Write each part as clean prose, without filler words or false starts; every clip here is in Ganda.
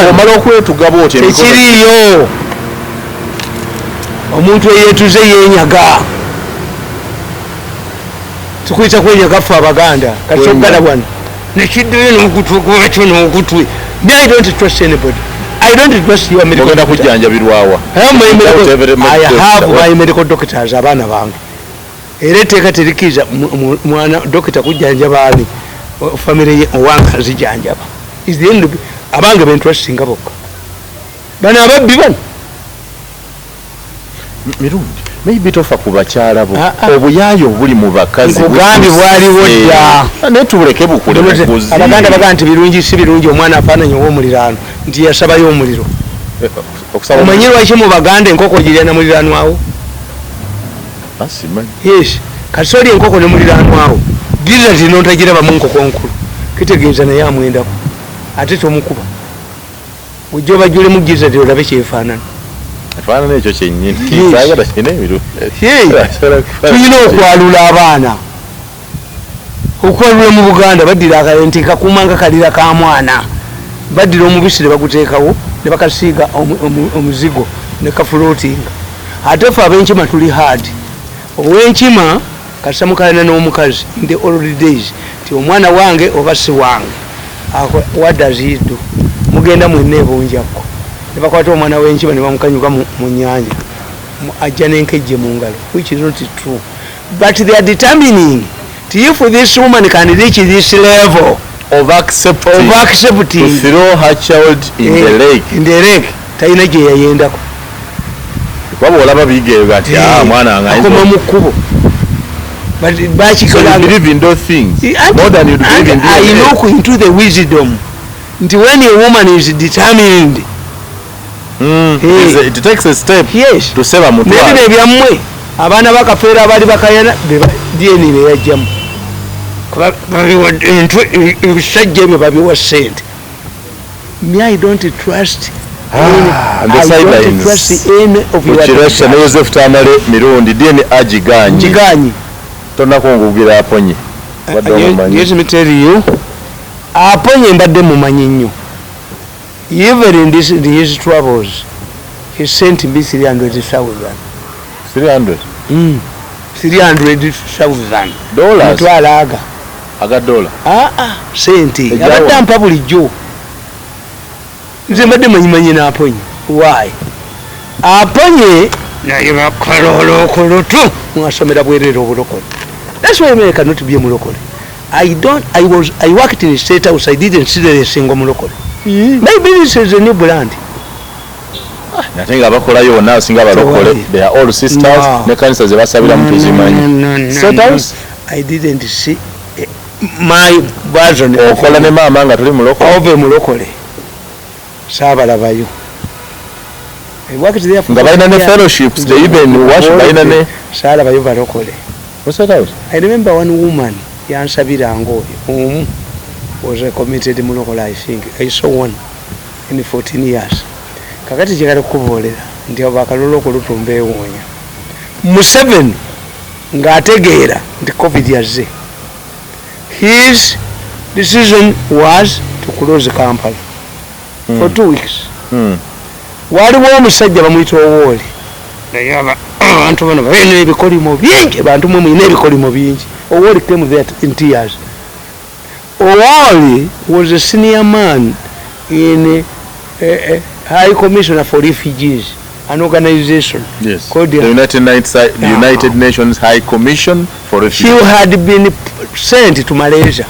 Omala okwetuga bwoti emikono. Tekiriiyo. Omuntu eyetuze yenyaga, tukuyita kwenyaga ffe Abaganda. Kati wano nekiddayo n'ogutwe gwakyo n'ogutwe. Me, I don't trust anybody. I don't trust your medical Ogenda doctor. kujjanjabirwawa? I have my Without every I medical have doctor. my medical doctors, abaana bange. Era etteeka terikkiriza mwana dokita kujjanjaba ani famire ye. Owange azijanjaba. Is the end. Abange bentrustinga bokka, bano ababbi bano. Mirundi, maybe tofa ku bakyala bo. Ah, ah. Obuyaayo obuli mu bakazi Nkugambye bususse. bwaliwo dda. Ah, naye tubuleke bukule bukuzi. Abaganda bagaa nti birungi si birungi, omwana afaananye ow'omuliraano nti yasabayo omuliro. Okusaba. Omanyi lwaki mu Baganda enkoko girya na muliraanwawo? Ah, simanyi. Yes, kati oli enkoko ne muliraanwawo giza notagirabamu nkoko nkulu, kitegeeza naye amwendako ate tomukuba. Ojja obajjulemu giza olabe kyefaanana. Efaanana ekyo kyennyini. Yes. Saagala kirina emirundi. Hey, tulina okwalula abaana. Okwalula mu Buganda baddira nti kakuuma nga kalira ka mwana, baddira omubisi ne baguteekawo ne bakasiiga omuzigo ne kafloatinga. Ate fe ab'enkima tuli hard. Ow'enkima kasita mukalana n'omukazi in the old days ti omwana wange oba si wange. What does he do? Mugenda mwenna ebunjakko ne bakwata omwana w'enkima ne bamukanyuka mu nyanja. Ajja n'enkejje mu ngalo, which is not true, but they are determining ti if this woman can reach this level of accepting, of accepting to throw her child in the lake, in the lake, talina gye yayendako. Kuba olaba bigeega nti, "Ah, mwana wange akoma mu kkubo. But So you bakikolanga. believe in those things more than you believe in I DNA. look into the wisdom nti when a woman is determined, Hey. It takes a step yes, to save a nebino mutwalo. Ebyammwe abaana bakafeera abaali bakayana DNA beyajjamu. Kuba babiwa ebisajja ebyo babiwa sente. Me, I don't trust Ah, the I don't sidelines. trust any of your Kukirasha ne Joseph Tamale Mirundi, DNA agigaanye. Nkigaanyi. Tonakungugira Aponye. Wadde omumanyi. Let me tell you, Aponye mbadde mumanyi nnyo. Even in his troubles he sent me 300,000. 300 300,000. dollars. Mutwalo aga. Aga dollar. Aa, sente. Ejjawa. Abadde ampa bulijjo. Nze mbadde manyimanyi n'Aponye. Why Aponye naye bakalolokolotu mwasomera bwerere obulokole? That's why I cannot be a mulokole. I don't, I was, I worked in State House. I didn't see the single mulokole. Maybe this is a new brand. Ate nga abakolayo bonna abasinga abalokole. Tewali. They are all sisters. No. Ne kanisa ze basabiramu tuzimanyi. No, State no. House? I didn't see my version. Okola ne maama nga tuli mulokole. Ove mulokole saabalabayo. I worked there for Nga balina ne 14 years. fellowships, they even worship, balina ne Saalabayo balokole. Mu State House. I remember one woman yansabiranga oyo omu was a committed mulokole. I think I saw one in 14 years. Kakati kyekali kukubuulira nti abo akalulu olutumba ewuunya. Museveni ng'ategeera nti COVID yazze, his decision was to close Kampala for 2 weeks. Waliwo omusajja bamuyita Owooli, naye abantu bano balina ebikolimo bingi. Bantu mwe mulina ebikolimo bingi. Owooli came there in tears. Owooli was a senior man in High Commissioner for Refugees, an organization called The the United Nations High Commission for He Refugees. had been sent to Malaysia,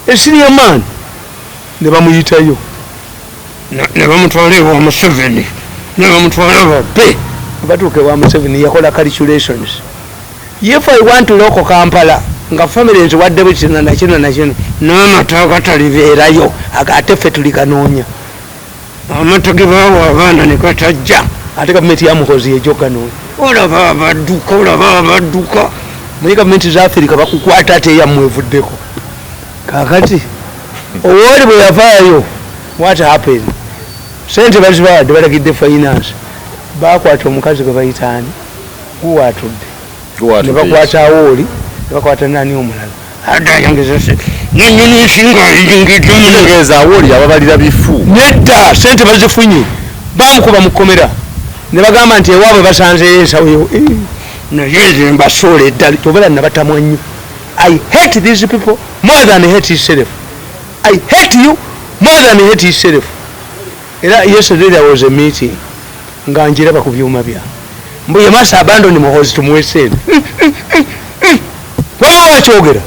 a senior man, ne bamuyitayo ne bamutwala ewa Museveni ne bamutwala bape batuuka ewa Museveni. Yakola calculations: if I want to lock Kampala nga family nziwadde bwe kino nakino nakino n'amata agatalibeerayo, ate ffe tuliganoonya amata ge baawa abaana ne gatajja, ate gavumenti ya Muhozi ejjo ganoonya. Olaba abadduka, olaba abadduka muri gavumenti za Afirika bakukwata ate eyammwe evuddeko. Kakati Owooli bwe yavaayo, what happened? Sente bazibawadde, balagidde finance, bakwata omukazi gwe bayitaani guwaatudde ne bakwata Awooli ne bakwata nani omulala adayongeza. Nanyini nsi nga ayingiddemu. Kitegeeza awooli ababalira bifu. Nedda, sente bazifunye. Bamukuba mu kkomera ne bagamba nti ewaabwe basanzeyo ensawo yo. Naye nze mbasoola eddala, kyobera nabatamwa nnyo. I hate these people more than hate itself. I hate you more than hate itself. Era yesterday there was a meeting nga njiraba ku byuma byange, mbu you must abandon Muhoozi, tumuwe sente. Waba wakyogera,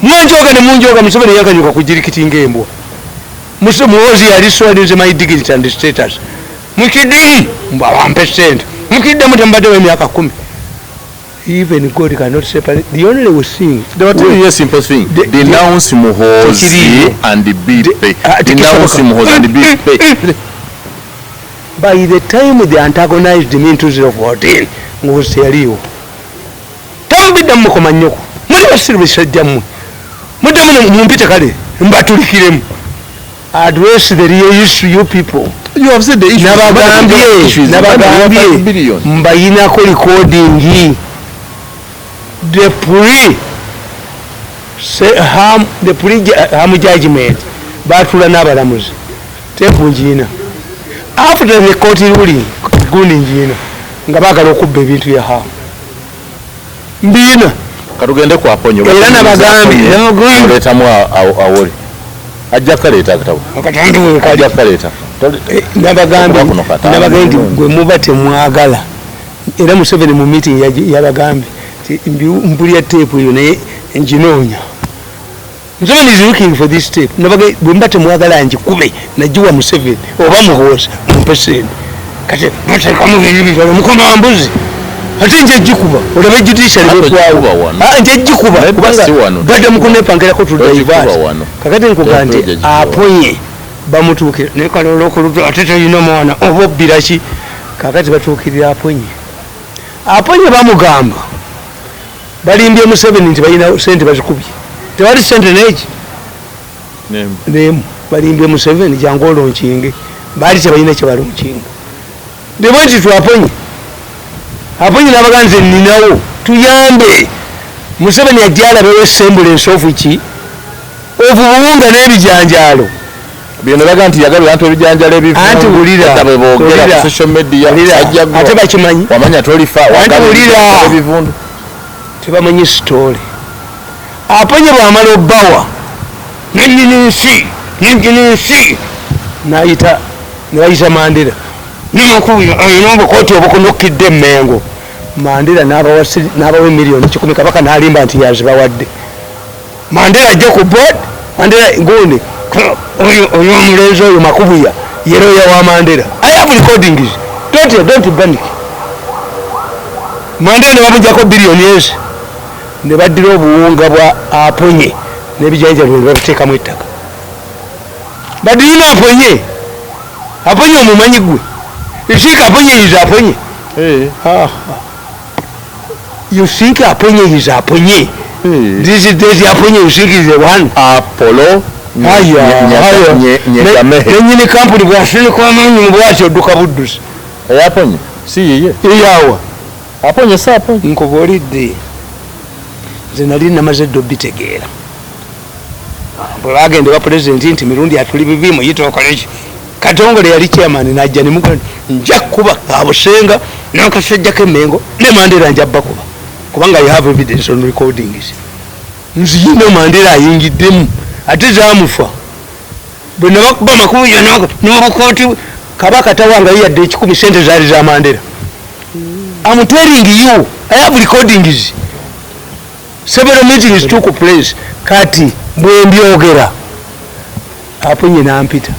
mwanjoga ne munjoga. Museveni yakanyuka kugirikiti ng'embwa. Muhoozi yali swallows my dignity and status. Mukiddemu, mbawampe sente, mukiddemu, temubaddewo emyaka 10. Even God cannot separate. The only thing They were telling you a simple thing. Denounce Muhoozi Tekiriiyo. and be paid. Tekisoboka. Denounce Muhoozi and be paid. By the time they antagonized me in 2014, Muhoozi teyaliiwo. Tamubiddamu, mukoma nnyoko, muli basiru bisajja mmwe. Muddemu mumpite, kale mbatulikiremu. Address the real issue, you people. You have said the issue. Nabagambye. Issues. Nabagambye. Billion. Mbayinako recording, the pre ham, the pre ham judgment. Batula n'abalamuzi, tape ngiina. After the court ruling, gundi ngiina nga baagala okubba ebintu bya ham, mbiina. Katugende ku Aponyo. Era nabagambye. Oleetamu awoli. Ajja kaleeta akatabo. Akatambi wekali. Ajja kaleeta. Nabagambye. Okuba kuno katambi. Nabagambye nti gwe muba temwagala. Era Museveni mu meeting yabagambye nti mpulira tape eyo naye nginoonya. Museveni is looking for this tape. Nabagambye, bwe muba temwagala ngikube, nagiwa Museveni oba Muhoozi, mumpe sente. Kati muteekamu bintu bitalo, mukoma mbuzi, ate nje gikuba olabe judiciary. Ate bwekwawo. ogikuba wano. Ah, nje gikuba. Naye kubanga si wano. badde mukunepangerako. Ogikuba Tudivert. wano. Kakati nkuga nti Ojja gikuba. Aponye bamutuukira naye kale olwokulutu ate talina mwana oba obbira ki. Kakati batuukirira Aponye. Aponye bamugamba balimbye Museveni nti balina sente, bazikubye, tewali sente neki nemu. Balimbye Museveni, jangu olonkinge. Baali tebalina kyebalonkinga. Debwe nti twaponye, Aponye nabaga nze ninawo, tuyambe. Museveni ajja alabewo semblance of ki, of buwunga n'ebijanjaalo. Bino baga nti yagabye abantu ebijanjalo ebivundu. Anti wulira, Ate bwe boogera wulira, ku social media, wulira. ajja gwa. Ate bakimanyi. Wamanya tolifa. Anti Wagabye wulira. ebijanjalo ebivundu. Tebamanyi story. Aponye bwamala obbawa, nanyini nsi, nanyini nsi nayita, nebayita Mandela nemakubira alina obukooti obukunukidde emmengo. Mandela n'abawa 1,000,000. Kabaka n'alimba nti yazibawadde. Mandela ajja ku board. Mandela gundi oyo omulenzi oyo Makubuya yeroya wa Mandela. I have recordings. Don't panic. Mandela ne bamujjako biliyoni ezi, ne baddira obuwunga bwa Aponye n'ebijanjalo ne babiteekamu ettaka. Badiyina Aponye. Aponye omumanyi gwe? You think Aponye is Aponye? Ah. You think Aponye is Aponye? This is this Aponye you think is the one? Apollo. Aya, aya. Nyegamehe. Nenyini kampuni bwasindika amaanyi mu bwaki, odduka buddusi. Aponye si yiye. Eyawa? Aponye si Aponye. Nkubuulidde, nze nali namaze dde obitegeera bwe bagenda ewa pulezidenti nti Mirundi atuli bibi, muyite okoleki. Katongole yali chairman, najja nemuga nja kuba abusenga nakasajja k'Emmengo ne Mandela, nja bakuba kubanga you have evidence on recordings. Nziyina Mandela ayingiddemu ate zamufa. Bwe nabakuba makubuya n'obukooti, Kabaka tawangayo yadde 100, sente zaali za Mandela. I'm telling you, I have recordings. Several meetings took place. Kati bwe mbyogera, Aponye nampita.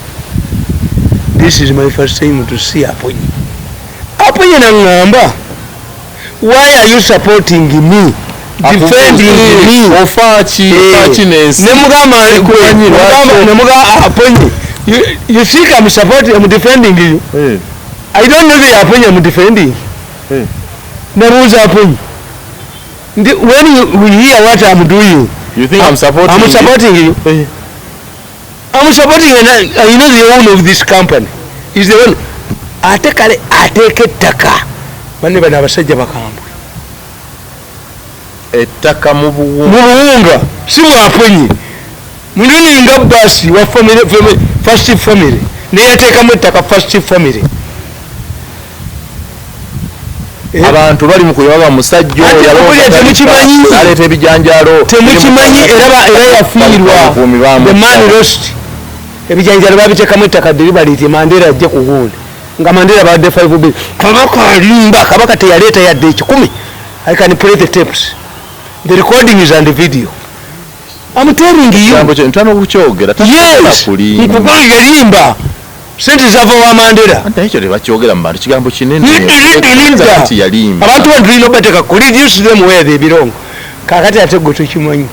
This is my first time to see Aponye. Aponye naŋŋamba, why are you supporting me, defending me? Ofaaki? Ofaaki n'ensi? Nemugamba, Sikumanyi lwaki. nemugamba Aponye, you think I'm supporting, I'm defending you? I don't know the Aponye I'm defending. Nabuuza Aponye ndi when you we hear what I'm doing, You think I'm supporting I'm you? supporting you? I'm supporting you. I know the owner of this company is the one. Ate kale ateeka ettaka, banne bano abasajja bakambwe. Ettaka mu buwunga. Mu buwunga, si bwaponye. Mirundi nga basi wa family, family, first family, naye yateekamu ettaka first family. Abantu bali mu kuyaba musajja Anti oyo kubulya temukimanyi. Aleeta ebijanjaalo. Temukimanyi, era yafiirwa. Abakuumi bamu- The man lost. Ebijanjalo babiteekamu ettaka deliberately, Mandela ajje ku gundi, nga Mandela badde 5 billion. Kabaka alimba, Kabaka teyaleeta yadde 100. I can play the tapes, the recordings and the video. I'm telling you. Ekigambo kye ntana okukyogera. Yes. Kulimba. Nkugamba yalimba, sente zava wa Mandela. Anti ekyo tebakyogera mu bantu, kigambo kinene. Linda, linda. Nti yalimba. Abantu bano tulina obateeka ku reduce them where they belong. Kakati ate gwe tokimanyi,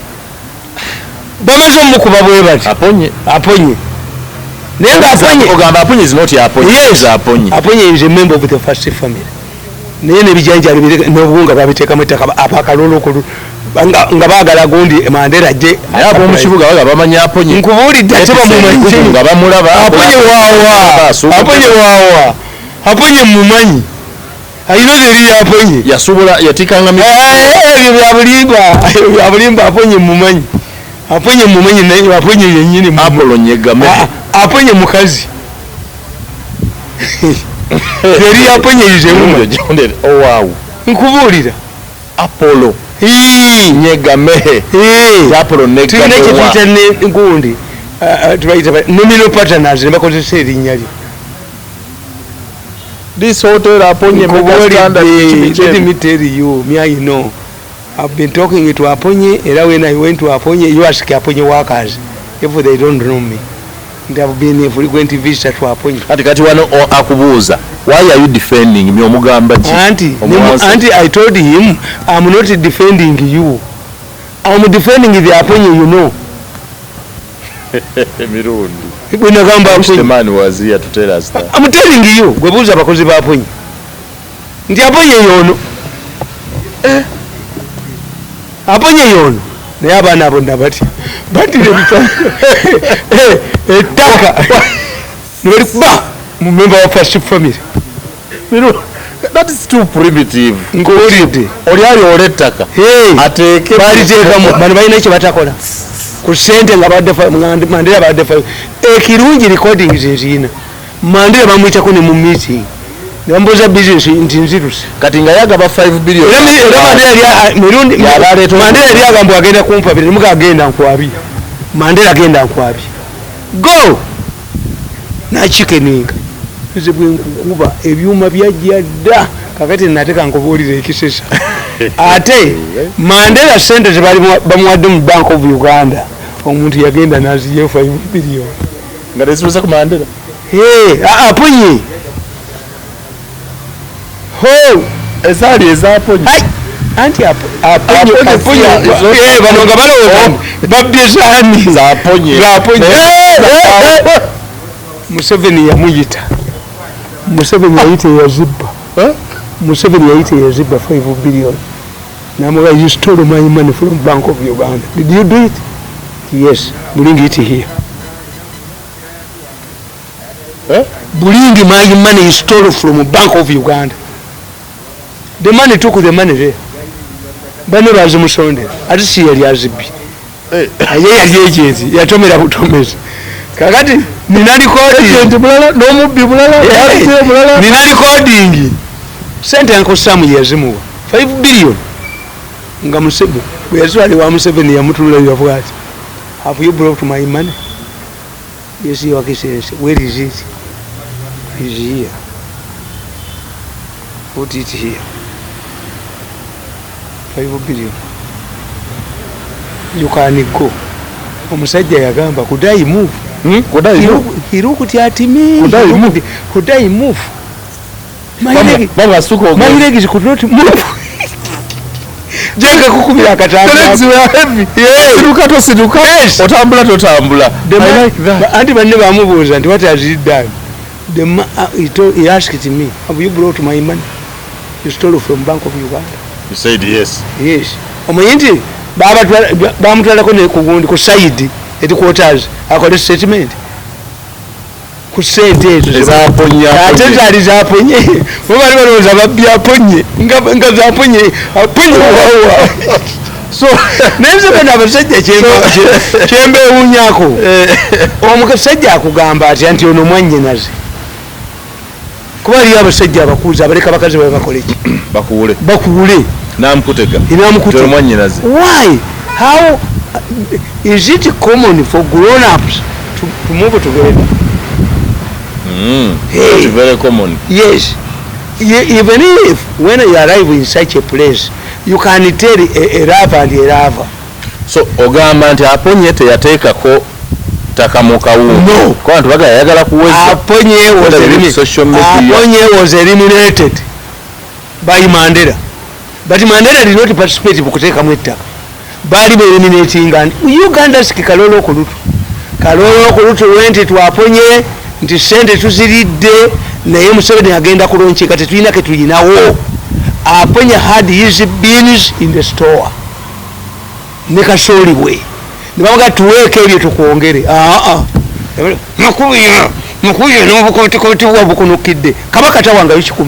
bamaze omukuba bwe bati. Aponye. Aponye, naye nga Aponye Ogamba Aponye is not Aponye. Yes. Aponye. Aponye is a member of the first family, naye nebijanjalo n'obuwunga babiteekamu ettaka abakalulu nga baagala gundi Mandela ajje. Naye ab'omu kibuga baga bamanyi Aponye. Nkubuulidde, ate bamumanyi. Nga bamulaba. Aponye waawa? Aponye waawa? Aponye mumanyi, ayina eri Aponye. Yasubula yatikanga Ebyo byabulimba, ebyo byabulimba. Aponye mumanyi, Aponye mumanyi, naye Aponye yennyini mumanyi. Apollo Nyegame. Ah, Aponye mukazi eri Aponye izewuma. Oh wow. Nkubuulira. Apollo Ii. Nyegame. Ii. Apollo Tulina Nyegame. kyetuyita ne gundi, tubayita nominal partners, ne bakozesa erinnya lyo. This hotel Aponye mega standard. Nkubuulidde, let me tell you, me, I know. I've been talking to Aponye, era when I went to Aponye, you ask Aponye workers if they don't know me. And I've been a frequent visitor to Aponye. Kati wano akubuuza, why are you defending me, omugamba ki? Auntie, Omuwansi. auntie, I told him, I'm not defending you. I'm defending the Aponye you know. Emirundi. Bwe nagamba I wish the Aponye. man was here to tell us that. I'm telling you, gwe buuza abakozi ba Aponye. Nti Aponye yono. Aponye yono. Naye abaana abo nabatya. Batira ettaka. Ne balikuba mu member wa first family. Mirundi, that is too primitive. Nkuwulidde. Oli ayoola ettaka. Hey. Ateeke Baliteekamu bano balina kye batakola ku ssente nga badde nga Mandela badde ekirungi recordings nziina. Mandela bamuyitako ne mu meeting ne bamubuuza business nti nziruse. Kati nga yagaba 5 billion. Era Mandela yali mirundi Yaba aleeta Mandela yali agamba agenda kumpabira, nemuga agenda nkwabye. Mandela agenda nkwabye, go nakikeninga nze bwe nkukuba ebyuma byajja dda. Kakati nateka nkubuulira ekisesa, ate Mandela sente zebali bamuwadde mu Bank of Uganda, omuntu yagenda naziyeyo 5 billion. Nga tezibuze ku Mandela. Hey, Aponye ho. Ezaali ez'Aponye. Ai, anti Aponye. Aponye. Aponye. Bano nga balowooza babbye zaani? Z'Aponye. Z'Aponye. Museveni yamuyita, Museveni yayita eyazibba. Museveni yayita eyazibba 5 billion, namuga, "You stole my money from Bank of Uganda. Did you do it?" "Yes." "Bring it here." Eh? "Bring my money you stole from Bank of Uganda." The money, took the money there. Bano bazimusondera, ate si yali azibbi. Aye, yali agent, yatomera butomezi. Kakati nina recording. Agent mulala n'omubbi mulala. Eh, mulala. Nina recording. Sente Uncle Sam yazimuwa 5 billion, nga Museveni bwe yazitwala wa Museveni yamutunula yavuga ati, "Have you brought my money?" "Yes, Your Excellency." "Where is it?" "Is here." "Put it here, 5 billion. You can go." Omusajja yagamba, "Could I move?" Could I He move? He looked at me. Could I He move? "Could I move? My leg, Baba suka my ogenda. legs could not move." Jenga kukubira akatambi. The legs were heavy. Yeah. Siruka tosiruka. Yes. Otambula totambula. The I like that. Anti banne bamubuuza nti, "What has he done?" He asked me, "Have you brought my money you stole from Bank of Uganda?" You said yes. Yes. Omanyi nti bamutwalako ne ku gundi, ku side headquarters, akole statement ku sente ezo Ez'Aponye. Ate zaali z'Aponye, bo bali balowooza babbi Aponye, nga z'Aponye. Aponye wawa? So Naye Museveni abasajja kyembeewuunyako, omusajja akugamba atya nti ono mwannyinaze? Kuba aliyo abasajja abakuuzi abaleka bakazi babe bakoleki? Bakuwule. Bakuwule. Namukutega. Namukutega. Mwanyinaze. Why? How is it common for grown ups to move together? Hey. It's very common. Yes. Even if when you arrive in such a place, you can tell a lover and a lover. So ogamba nti Aponye teyateekako ttaka mu kawunga? No. Kuba abantu bagala yayagala kuweza. Aponye was, Whether social media. Aponye was eliminated by Mandela. But Mandela did not participate mu kuteekamu ettaka. Baali beeliminatinga and Uganda siki Karooro Okurut. Karooro Okurut went to Aponye nti sente tuziridde, naye Museveni agenda kulonkyeka, tetulina ke tulinawo. Aponye had his beans in the store ne kasooli bwe ne bamuga tuweeko ebyo tukwongere. Aa, makuya makuya n'obukotikoti bwa bukunukidde, kabaka tawangayo 100,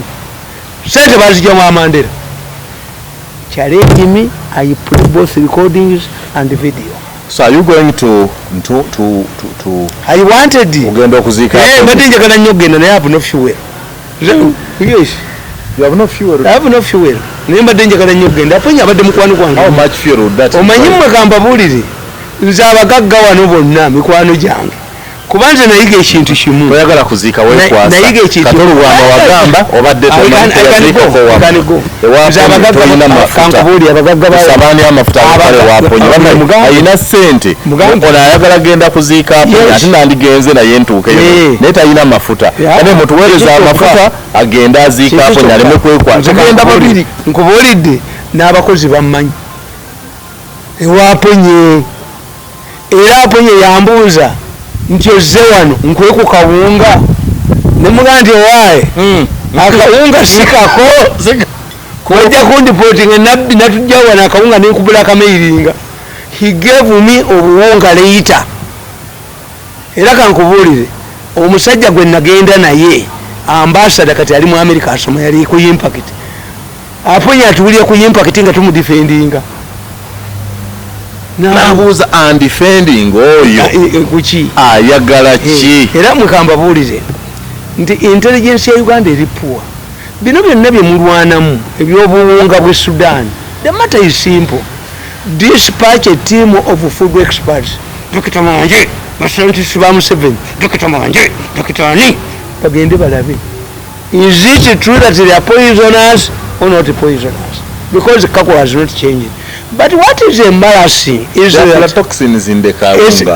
sente bazijjamu Amandera. Challenge me, I play both recordings and video. So are you going to I wanted. Ogenda okuziika? Eh, mbadde njagala nnyo okugenda, naye have no fuel. Yes. You have no fuel? I have no fuel, naye mbadde njagala nnyo okugenda. Aponye abadde mukwano gwange. How much fuel would that Omanyi mmwe, kambabuulire, nze abagagga wano bonna mikwano gyange, kuba nze nayiga ekintu kimu. Toyagala kuziika, weekwasa. Nayiga ekintu. Kato Lubwama wagamba obadde I can go. Nze abagagga, tolina mafuta. kankubuulire, abagagga Sabaani amafuta agakale waponye. Mugambe. Ayina sente. Mugambe. Ono ayagala genda kuziika Aponye. Yes. Ate nandigenze naye ntuukeyo, naye talina mafuta. Ate mutuweereza Ekyo kyokka. amafuta agende aziika Kintu Aponye, kyokka. aleme kwekwasa. Nze Tugenda babiri. Nkubuulidde, n'abakozi bammanyi ewaponye, era Aponye yambuuza nti ozze wano nkuwe ku kawunga, nemugamba nti owaaye, akawunga sikako, wajja kundipootinga nabbi natujja wano akawunga nenkubula akamairinga. He gave me obuwunga leita. Era kankubuulire, omusajja gwe nagenda naye, ambassador, kati ali mu America asoma, yali ku Impact. Aponye atuwulira ku Impact nga tumudefendinga. Nabuuza, and defending oyo Kuki? ayagala ki? Era mwekambabuulire nti intelligence ya Uganda eri poor. Bino byonna byemulwanamu ebyobuwunga bwe Sudan, the matter is simple: dispatch a team of food experts, Dr Manje, bascientist ba Museveni, Dr Manje, Dr ani, bagende balabe is it true that they are poisonous or not poisonous, because kako has not changed. But what is embarrassing is that Aflatoxins in the kawunga.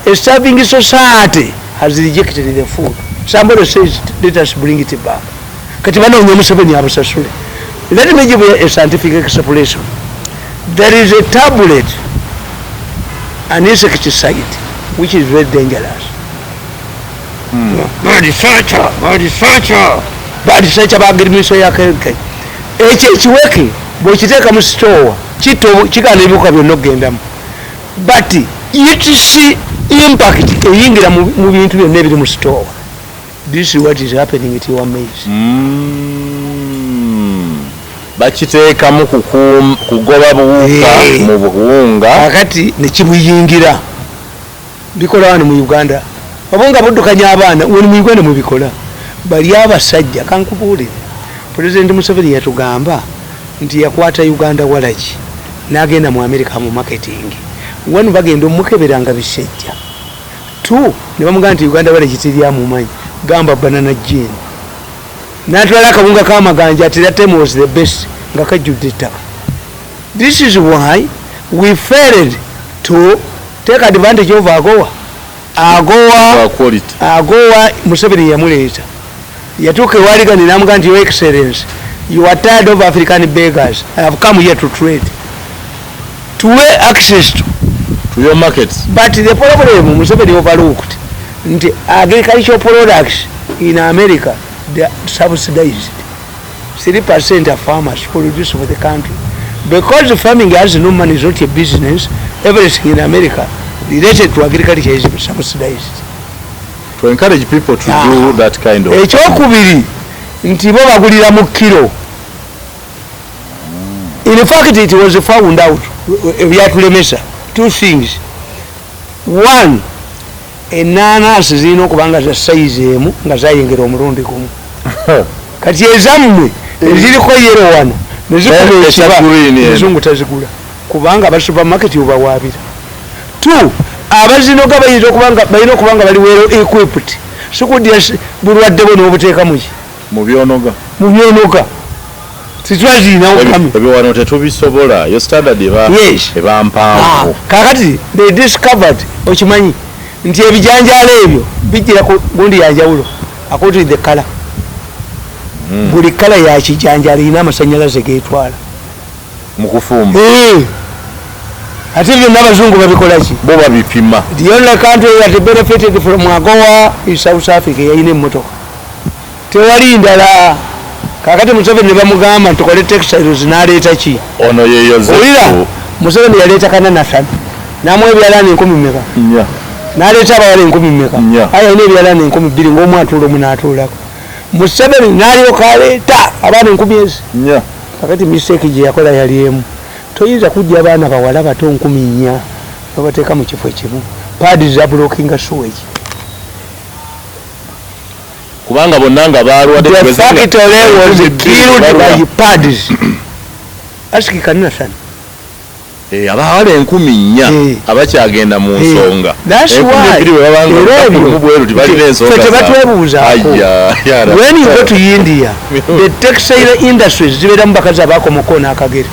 A starving society has rejected the food. Somebody says, "Let us bring it back." Kati banoonya Museveni abasasule. Let me give you a scientific explanation. There is a tablet, an insecticide, which is very dangerous. Badisacha, badisacha, badisacha bagirimiso yakenke. Ekyo ekiweke bw'okiteeka mu sitoowa kigaana ebiwuka byonna okugendamu, but its impact eyingira mu bintu byonna ebiri mu sitoowa. This is what is happening to your maize. Bakiteekamu kugoba buwuka mu buwunga. Kakati nekibuyingira. Bikola wano mu Uganda, obunga buddukanya abaana wano mu Uganda mubikola. Bali abasajja, kankubuulire, President Museveni yatugamba nti yakwata Uganda walagi n'agenda mu America mu marketing. Wano bagenda omukeberanga bisejja tu ne bamugamba nti Uganda walagi teryamumanyi, gamba banana gin, n'atwala akawunga k'amaganja ati that time was the best, nga kajjudde ettaka. This is why we failed to take advantage of AGOA. AGOA Wa quality. AGOA Museveni yamuleeta, yatuuka ewaligani namuga nti, "Your Excellence, you are tired of African beggars. I have come here to trade, to weigh access to To your markets. But the problem Museveni overlooked nti agricultural products in America, they are subsidized. 3% of farmers produce for the country. Because farming has no money, is not a business, everything in America related to agriculture is subsidized. To encourage people to do that kind of. Ekyokubiri nti bo bagulira mu kiro. In fact, it was found out ebyatulemesa two things. One, enanasi zirina okuba nga za sayizi emu nga zayengera omulundi gumu. Kati ezammwe eziriko yellow wano nezikuba ekiba, omuzungu tazigula kubanga aba supermarket obawaabira. Two, abazinoga bayinza okubanga balina okuba nga bali well equipped, sikudya bulwadde bwe n'obuteeka muki. Mubyonoga. Mubyonoga titwazirinawo kami. Ebyo wano tetubisobola, yo standard eba eba mpanvu. Ah, kakati they discovered, okimanyi nti ebijanjaalo ebyo bijjira ku gundi yanjawulo according to the color. Buli color ya kijanjaalo erina amasanyalaze getwala mu kufumba. Ate byonna abazungu babikolaki? Bo babipima. The only country that benefited from AGOA is South Africa, yayina emmotoka, tewali ndala. Kakati Museveni ne bamugamba ntukole textiles, n'aleeta ki? Ono ye Owulira? Yozefu. Museveni yaleeta kananasana namuwa ebyalaani 10,000 meka? 4. N'aleeta abawala 10,000 meka? 4. Aye alina ebyalaani 2000 ng'omu atuula omu n'atuulako. Museveni n'alyoka aleeta abaana 10,000 ezi. 4. Kakati mistake gye yakola yali emu: toyinza kujja abaana bawala bato 4,000 babateeka mu kifo ekimu, pads zablockinga sewage. Kubanga bonna nga balwadde. The factory was killed by pads. Ask Kanathan. Abawala 4,000 abakyagenda mu nsonga. That's why. 2,000 bwe babanga Era ebyo, mu bweru tebalina ensonga. Ffe tebatwebuuzaako. When you go to India, the textile industries zibeeramu bakazi abakomoko n'akagere.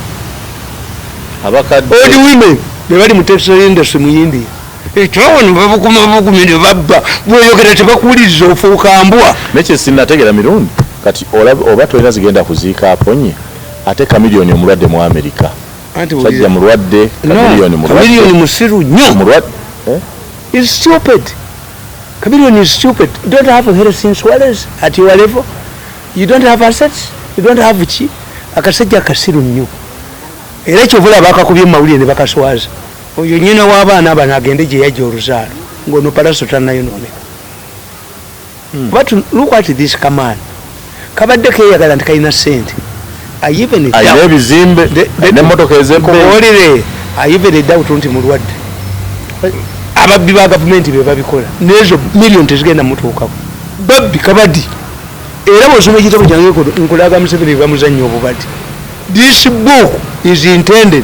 Abakadde. Old women be bali mu textile industry mu India. Ekyawano babukuma bukumi ne babba, bw'oyogera tebakuwuliriza, ofuuka mbwa. Nekye sinnategeera mirundi kati oba tolina zigenda kuziika Aponye, ate Kamiliyoni omulwadde mu Amerika. Sajja mulwadde Kamiliyoni, mulwadde. Kamiliyoni musiru nnyo. Mulwadde, eh? Is stupid. Chameleon is stupid. You don't have health insurance at your level. You don't have assets. You don't have ki. Akasajja kasiru nnyo. Era kyova bakakubye mu mawulire ne bakaswaza. Oyo nnyina w'abaana bano agende gye yajja oluzaalo ng'ono palaso tannayonooneka. But look at this kaman. Kabadde keeyagala nti kalina ssente. I even Alina doubt- ebizimbe n'emmotoka ez'ebbeeyi. Nkubuulire, I even doubt nti mulwadde. Ababbi ba gavumenti be babikola, n'ezo miliyoni tezigenda mutuukako. Babbi kabadi. Era bw'osoma ekitabo kyange nkulaga Museveni bamuzannya obubadi. This book is intended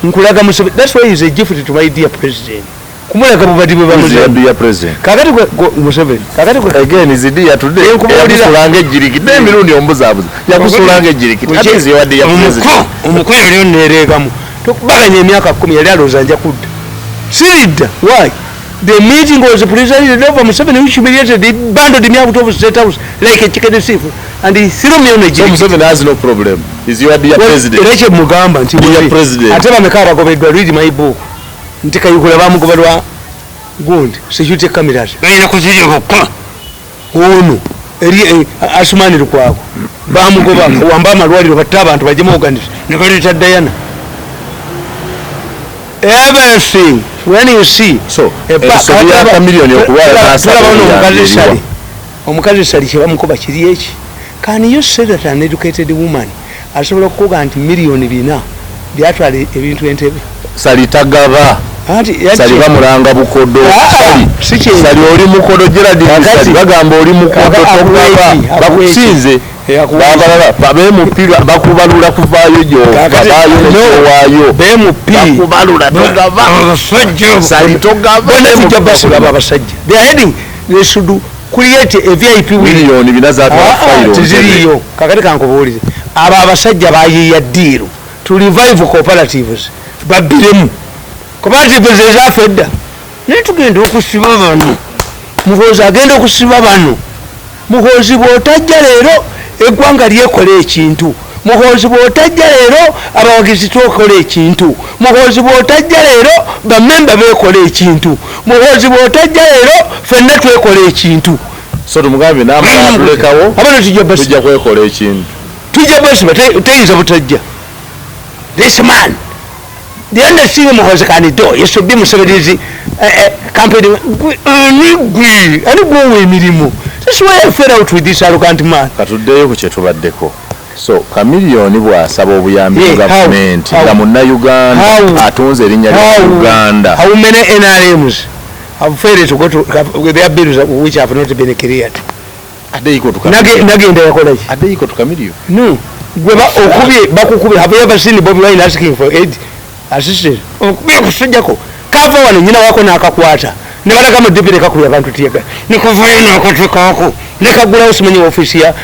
nkulaga Museveni. That's why is a gift to my dear president, kumulaga bubadi bwe bamuzannya. Ya president. Kakati Museveni kakati Again is dear today. Nkubuulira. Yakusulanga ejjirikiti n'emirundi omubuzaabuza, yakusulanga ejjirikiti, ate is your dear president. Omuko yali oneereegamu tukubaganya emyaka 10, yali alowooza nja kudda, siridda. Why? The meeting was presided over Museveni, which humiliated, he bundled me out of State House like a chicken thief and he threw me on a So jerry. Museveni has no problem, is your dear president. Era kye mugamba nti Dear bwe- president. Ate bameka abagobeddwa? Read my book nti Kayihura bamugoba lwa gundi security cameras, balina kuzirya bokka. Ono eri Asumani Lukwago bamugoba wamba amalwaliro batte abantu bajemu organize ne baleeta Diana. Everything when you see So, ensobi ya Chameleone okulwala n'asaba tulaba ono obuyambi omukazi eriwa? Sali, omukazi Sali kyebamukuba kiri eki. Can you say that an educated woman asobola okukuga nti 4 miliyoni byatwala ebintu Entebe? Sali tagaba. Anti Sali bamulanga bukodo. Ah, Sali si kye- Sali oli mukodo, Gerald. Kakati- Sali bagamba oli mukodo. Kaka Togaba. akuwa eki, Bakusinze. Eh, akuwa eki. Babalala babemupi bakubalula kuvaayo gyova Kakati- baayo newaayo. BMP Bakubalula, togaba. Abasajja Sali togaba. bonna tujja basiba abo abasajja. They are heading, they should create a VIP wing. 4 miliyoni zatwala Ah, fayiro. teziriiyo. Kakati kankubuulire, abo abasajja bayiiya deal to revive cooperatives, babbiremu cooperatives ezaafa edda. Naye tugenda okusiba bano, Muhoozi agenda okusiba bano. Muhoozi bw'otajja leero eggwanga lyekola ekintu. Muhoozi bw'otajja leero abawagizi twekola ekintu. Muhoozi bw'otajja leero bamemba beekola ekintu. Muhoozi bw'otajja leero ffenna twekola ekintu. So tumugambe namala atulekawo. Abano tujja basiba. Tujja kwekola ekintu. Tujja basiba, teyinza butajja. This man, the only thing Muhoozi can do is to be Museveni's campaign. Ani gwe ani gwowa emirimu? This is why I fell out with this arrogant man. Katuddeyo ku kyetubaddeko. So Chameleone bw'asaba obuyambi mu gavumenti nga munnayuganda atunze erinnya lya Uganda. How many NRMs have failed to go to their bills which have not been cleared? Nagenda yakola ki? Ade iko to Chameleone. No. Gwe okubye bakukubye. Have you ever seen Bobi Wine asking for aid? Assistance. Okubye kusujjako. Kava wano nyina wako n'akakwata. Ne balaga mu DP ne kakubya abantu tiyaga. Ne kavayo n'akateekako. Ne kagulawo simanyi ofiisi ya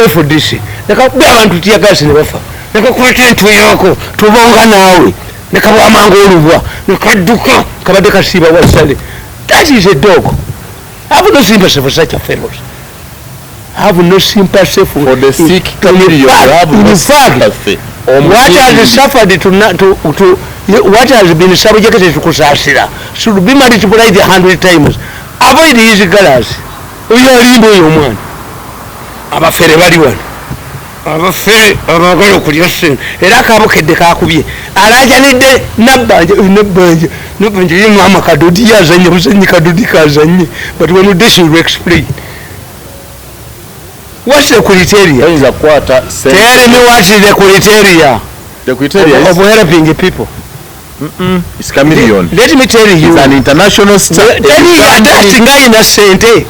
FDC. Ne kakubya abantu tiyagasi ne bafa. Ne kakwata entwe yako tubonga naawe. Ne kabwamanga olubwa. Ne kadduka kabadde kasiiba wasale. That is a dog. I have no sympathy for such a fellows. I have no sympathy for the sick Chameleone. I have no sympathy. What has suffered to what has been subjected to kusasira should be multiplied 100 times. Avoid his colors. Oyo alimba oyo omwana. Abafere bali wano. Abafere abaagala okulya ssente. Era akabukedde kakubye. Alaajanidde Nabbanja Nabbanja. Nabbanja ye maama Kadodi yazannye buzannyi Kadodi kazannye. But when this will explain. What's the criteria? Tell me what is the criteria. The criteria of helping people. It's Chameleone. Let me tell you. It's an international star. Tell you that singa ina sente.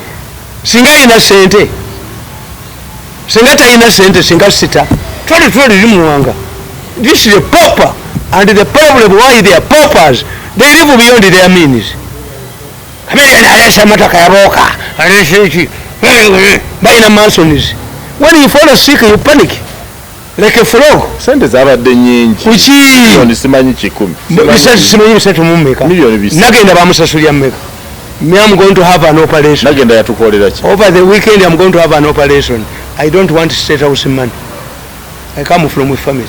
Singa ina sente. Singa taina sente singa sita. Twali twali limuwanga. This is a pauper, and the problem why they are paupers, they live beyond their means. Chameleone alesa motoka yaboka. Alesa iki. Buying mansions. When you fall sick, you panic like a frog. Sente zabadde nnyingi. Kuki? Milioni simanyi 10. Bisatu simanyi bisatu mu mmeka. Milioni bisatu. Nagenda bamusasulira mmeka. Me, I'm going to have an operation. Nagenda yatukolera ki? Over the weekend I'm going to have an operation. I don't want state house money. I come from a family.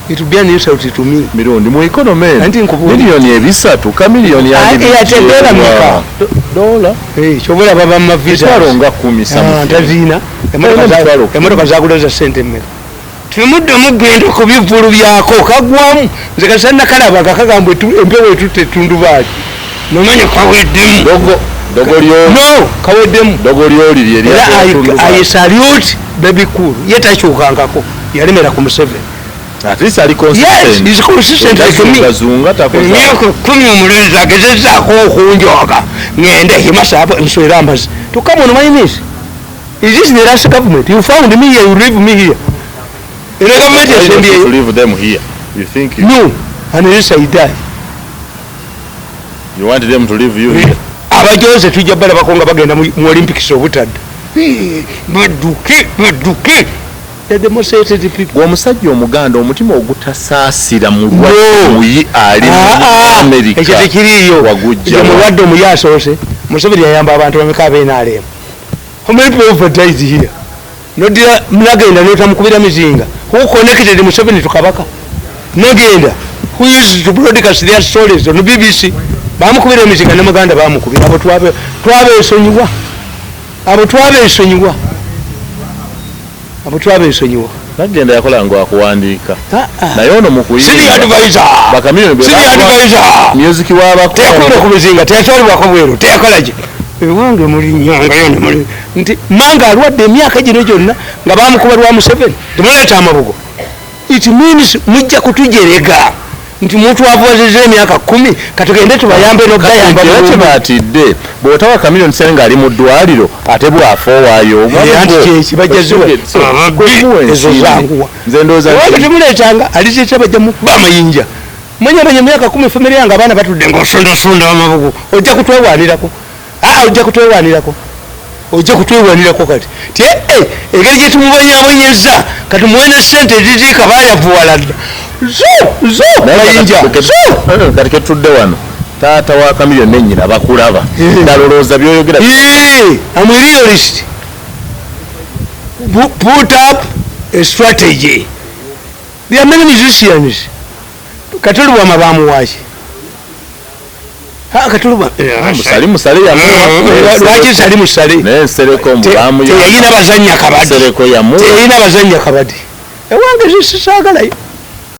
It will be an insult to me. Mirundi mu economy. Milioni ebisatu Chameleone yategeera mmeka? Dola. Kyobola baba mu visa. Mitwalo nga 10 something. Tazina. Emotoka zagula za sente mmeka? Temudde mugenda ku bivvulu byako kagwamu. Nze kasana kalabaga kagambwe empewo etutte ettundubaali. Nomanya kaweddemu. Dogo lyo. No, kaweddemu. Dogo lyo liri erya. I salute Baby Cool. Ye takyukangako. Yalemera ku Museveni. At least ali consistent. Yes, he's consistent like me. Bazunga takoza. Emyaka 10 omulenzi agezezzaako okunjooga. Ngende himasa abo nswera amazzi. To come on my knees. Is this the last government? You found me here, you leave me here. The government is you leave them here. You think you... No, unless I die. You want them to leave you here? Abajoze tujja balabako nga bagenda mu Olympics obutadde. Badduke, badduke. The most hated people. Omusajja omuganda omutima ogutasaasira mulwadde muyi ali mu America. Ekyo tekiriiyo. Wagujja. Mulwadde omuyi asoose. Museveni yayamba abantu bameka ab'NRM. How many people have died here? Nodira Nagenda n'otamukubira mizinga. Who connected Museveni to Kabaka? Nagenda. Who used to broadcast their stories on BBC? Bamukubira emizinga ne Muganda bamukubira. Abo twabeesonyiwa. Abo twabeesonyiwa. Abo twabeesonyiwa. Nagenda yakola ngo akuwandiika. Naye ono mu kuyimba. Senior advisor. Bakamiliyoni bwe Senior advisor. Music w'abako. Teyakubira ku mizinga, teyatwalibwako bweru, teyakola ki. Ewange muli nnyanga yonna muli nti manga alwadde emyaka gino gyonna nga bamukuba lwa Museveni. Temuleeta amabugo. It means mujja kutujerega. Nti mutwavuwazizza emyaka 10 katugende tubayambe n'okubayamba. Kati tebatidde bw'otawa Chameleone sente ng'ali mu ddwaliro ate bw'afa owaayo. Anti kyeki bajja ziwa ezo zanguwa. Nze ndowooza nti temuleetanga alizeeta bajja mukuba amayinja. Manya emyaka 10 family yange abaana batudde ng'osondasonda amabugo. Ojja kutwewaanirako. Ojja kutwewaanirako. Ojja kutwewaanirako kati. Ti engeri gye tumubonyaabonyezza kati muwe ne ssente eziziika baayavuwala dda. Zo mayinja zo. Kati ketudde wano taata wa Chameleone ne nnyina bakulaba. Ndalowooza by'oyogera. I'm a realist. Put up a strategy. There are many musicians. Katolubwama bamuwaaki? Katolubwama. Musali musale yamuwa. Lwaki Sali musale? Naye Nsereko mulamu. Teyalina bazannya kabadi. Nsereko yamuwa. Teyalina bazannya kabadi. Ewange sisaagalayo.